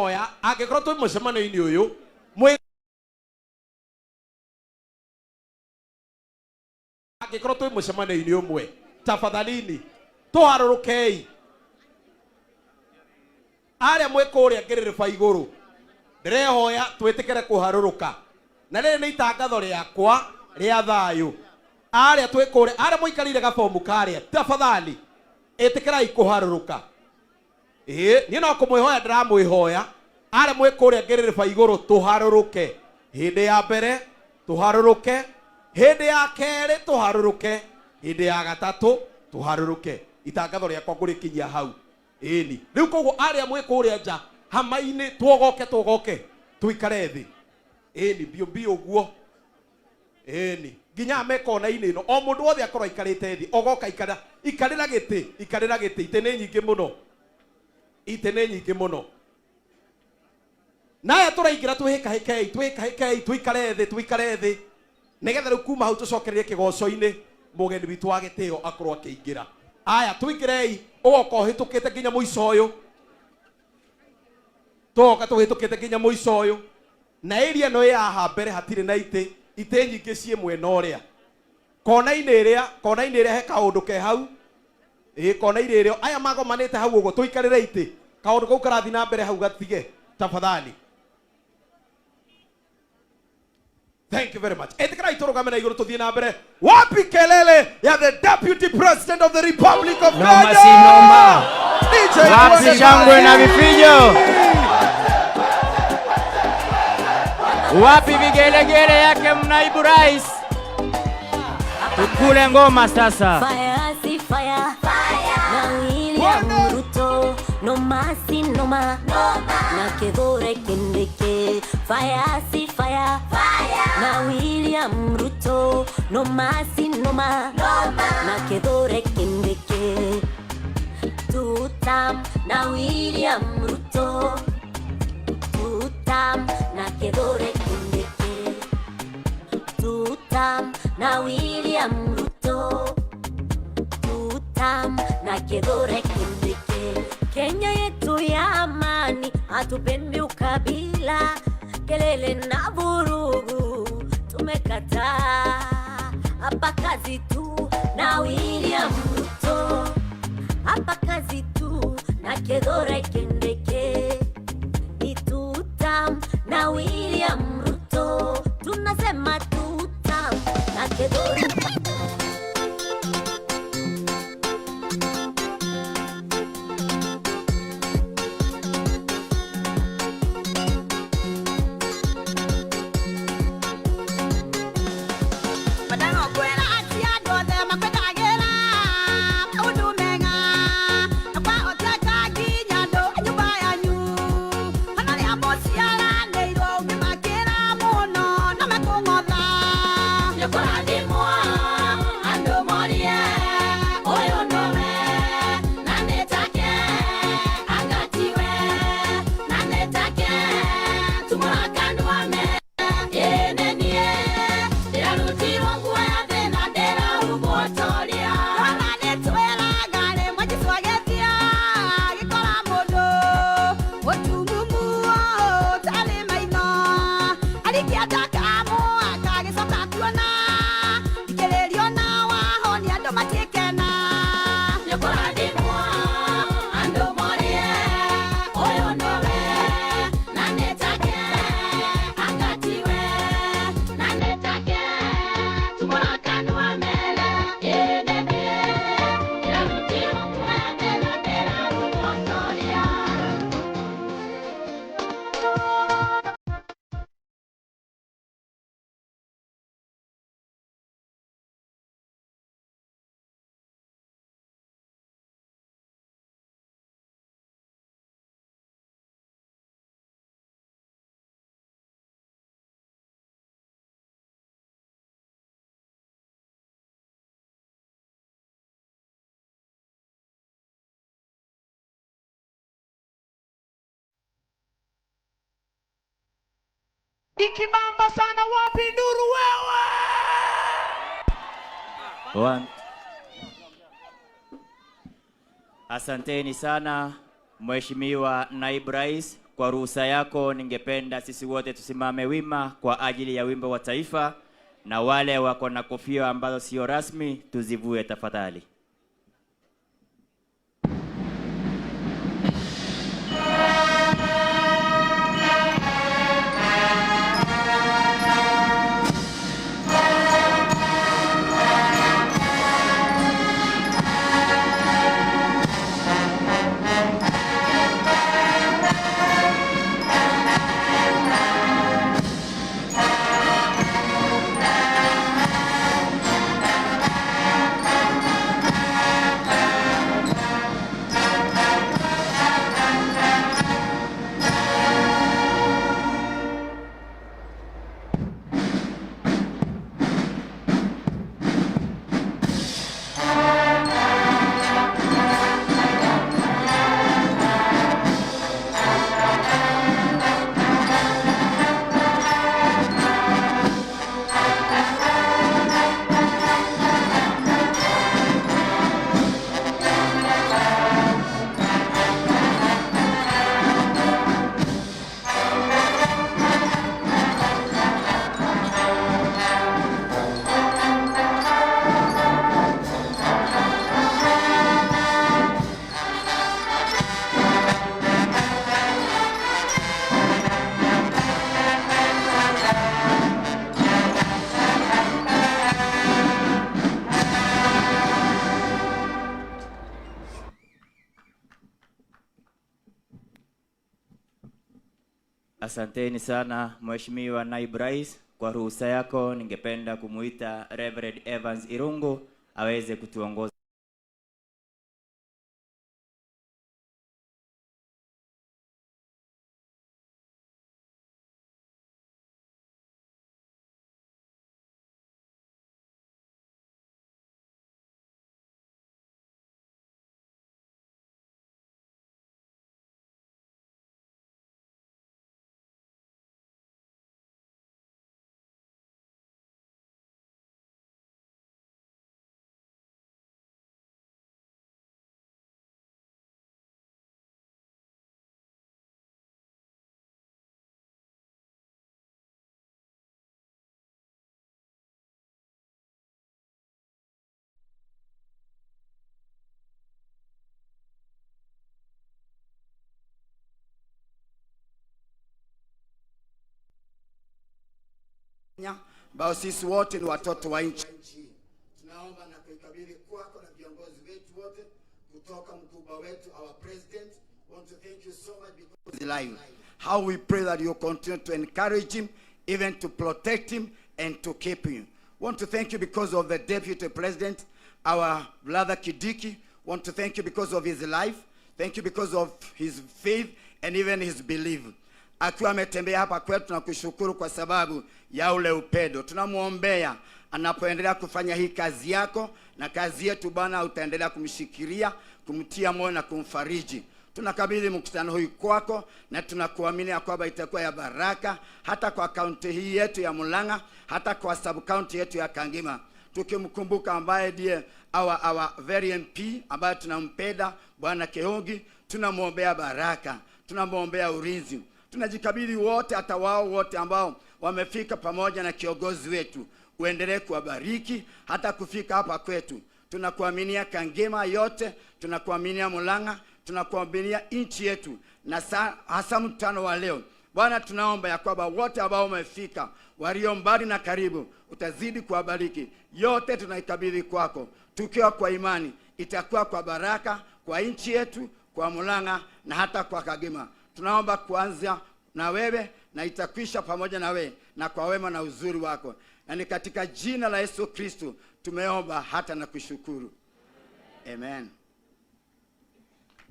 Ndĩrehoya angĩkorwo twĩ mũcemanio-inĩ ũyũ mwĩ angĩkorwo twĩ mũcemanio-inĩ ũmwe, tafadhalini tũharũrũkei. Arĩa mwĩ kũrĩa ngĩrĩrĩba igũrũ, ndĩrehoya twĩtĩkĩre kũharũrũka. Na rĩrĩ nĩ itangatho rĩakwa rĩa thayũ. Arĩa twĩ kũrĩa, arĩa mũikarĩire gabomu karĩa, tafadhali ĩtĩkĩrai kũharũrũka. Ĩĩ, niĩ no kũmwĩhoya ndĩramwĩhoya, arĩa mwĩ kũrĩa ngĩrĩrĩba igũrũ, tũharũrũke. Hĩndĩ ya mbere tũharũrũke, hĩndĩ ya kerĩ tũharũrũke, hĩndĩ ya gatatũ tũharũrũke. Itangatho rĩakwa ngũrĩkinyia hau. Ĩni rĩu koguo arĩa mwĩ kũrĩa nja hama-inĩ, tuogoke tuogoke tuikare thĩ. Ĩni biũ biũ ũguo. Ĩni nginya me kona-inĩ ĩno, o mũndũ wothe akorwo aikarĩte thĩ, ogoka ikara, ikarĩra gĩtĩ, ikarĩra gĩtĩ. Itĩ nĩ nyingĩ mũno, itĩ nĩ nyingĩ mũno. Naya tũraingĩra, twĩhĩkahĩkei, twĩhĩkahĩkei, tũikare thĩ, tũikare thĩ, nĩgetha rĩu kuma hau tũcokererie kĩgoco-inĩ, mũgeni witũ wa gĩtĩo akorwo akĩingĩra. Aya, tũingĩrei, ũgoka ũhĩtũkĩte nginya mũico ũyũ, tũgoka tũhĩtũkĩte nginya mũico ũyũ. Na area ĩno ĩ haha mbere hatirĩ na itĩ, itĩ nyingĩ ciĩ mwena ũrĩa kona-inĩ ĩrĩa, kona-inĩ ĩrĩa he kaũndũ ke hau. Ĩ kona-inĩ ĩrĩa aya magomanĩte hau ũguo, tũikarĩre itĩ, kaũndũ kau karathiĩ na mbere hau gatige, tafadhali. Thank you very much. Ĩtĩkĩrai tũrũgame na igũrũ tũthiĩ na mbere. Wapi kelele ya the Deputy President of the Republic of Noma Kenya? si noma. DJ Wapi Tuone shangwe na Bali. vifijo? Wapi vigelegele yake mnaibu rais? Tukule ngoma sasa. Fire, si fire. Na William Ruto, no mercy, no ma. Na Kithure Kindiki. Fire, si fire. Na William Ruto, no mercy, no ma. Na Kithure Kindiki. Tutam na William Ruto. Tutam na Kithure Kindiki. Tutam na William Ruto. Tutam na Kithure Kindiki. Kenya yetu ya amani, hatupendi ukabila, kelele na vurugu tumekataa. Hapa kazi tu na William Ruto, hapa kazi tu na Kithure Kindiki. Ni tutam na William Ruto, tunasema tutam na Kithure. Madangokwĩra atĩ andũ othe makwendagĩra maũndũ mega, na kwahoteka nginya andũ a nyũmba yanyu ona arĩa mũciaranĩirwo ũngĩmakĩra mũno no mekũng'otha. Nĩũkũrathimwo, andũ morie ũyũ nũwe, na nĩ take anga tiwe, na nĩ take tumũra kanua me ĩĩ nĩ niĩ ndĩrarutirwo nguo ya thĩna, ndĩrahumbwo toria. Ona nĩ twĩraga rĩmwe Jesũ agĩthiĩ agĩkora mũndũ mũtumumu ũtarĩ maitho, arikia ndakamu akagĩcoka kuona, thikĩrĩrio na wahonia andũ matiĩkena. Nĩũkũrathimwo, andũ morie ũyũ nũwe, na nĩ take anga tiwe, na nĩ take tumũra kanua mere ĩĩ nĩ niĩ ndĩrarutirwo nguo ya thĩna, ndĩrahumbwo toria. Ikibamba sana, wapi nduru wewe? One. Asanteni sana Mheshimiwa Naibu Rais Kwa ruhusa yako, ningependa sisi wote tusimame wima kwa ajili ya wimbo wa taifa, na wale wako na kofia ambazo sio rasmi tuzivue tafadhali. Asanteni sana Mheshimiwa Naibu Rais. Kwa ruhusa yako, ningependa kumuita Reverend Evans Irungu aweze kutuongoza. Ambao sisi wote ni watoto wa nchi. Tunaomba na kuikabidhi kwako na viongozi wetu wote kutoka mkubwa wetu our president. Want to thank you so much because he's alive. How we pray that you continue to encourage him, even to protect him and to keep him. Want to thank you because of the deputy president, our brother Kindiki. Want to thank you because of his life. Thank you because of his faith and even his belief. Akiwa ametembea hapa kwetu, tunakushukuru kwa sababu ya ule upendo. Tunamwombea anapoendelea kufanya hii kazi yako na kazi yetu Bwana, utaendelea kumshikilia, kumtia moyo na kumfariji. Tunakabidhi mkutano huu kwako na tunakuamini ya kwamba itakuwa ya baraka hata kwa kaunti hii yetu ya Murang'a, hata kwa sub county yetu ya Kangema, tukimkumbuka ambaye ndiye our very MP ambaye tunampenda Bwana Kihungi, tunamwombea baraka, tunamwombea ulinzi. Tunajikabidhi wote, hata wao wote ambao wamefika pamoja na kiongozi wetu, uendelee kuwabariki hata kufika hapa kwetu. Tunakuaminia Kangema yote, tunakuaminia Murang'a, tunakuaminia nchi yetu, na hasa mkutano wa leo. Bwana, tunaomba ya kwamba wote ambao wamefika, walio mbali na karibu, utazidi kuwabariki. Yote tunaikabidhi kwako, tukiwa kwa imani itakuwa kwa baraka kwa nchi yetu, kwa Murang'a na hata kwa Kangema. Tunaomba kuanza na wewe na itakwisha pamoja na wewe na kwa wema na uzuri wako, na ni katika jina la Yesu Kristo tumeomba hata na kushukuru. Amen.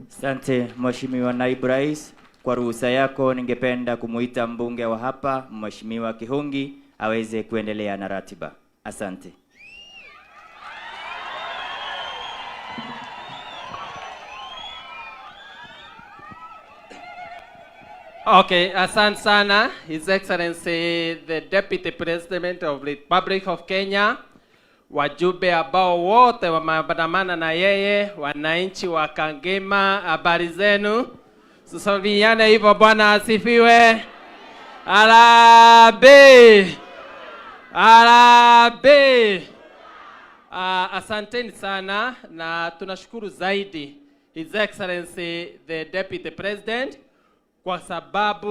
Asante Mheshimiwa Naibu Rais. Kwa ruhusa yako, ningependa kumuita mbunge wa hapa Mheshimiwa Kihungi aweze kuendelea na ratiba. Asante. Okay, asante sana, His Excellency the Deputy President of Republic of Kenya, wajumbe ambao wote wameandamana na yeye, wananchi wa Kangema, habari zenu? Tusalimiane hivyo. Bwana asifiwe. Harambee! Harambee! Asanteni sana na tunashukuru zaidi His Excellency the Deputy President kwa sababu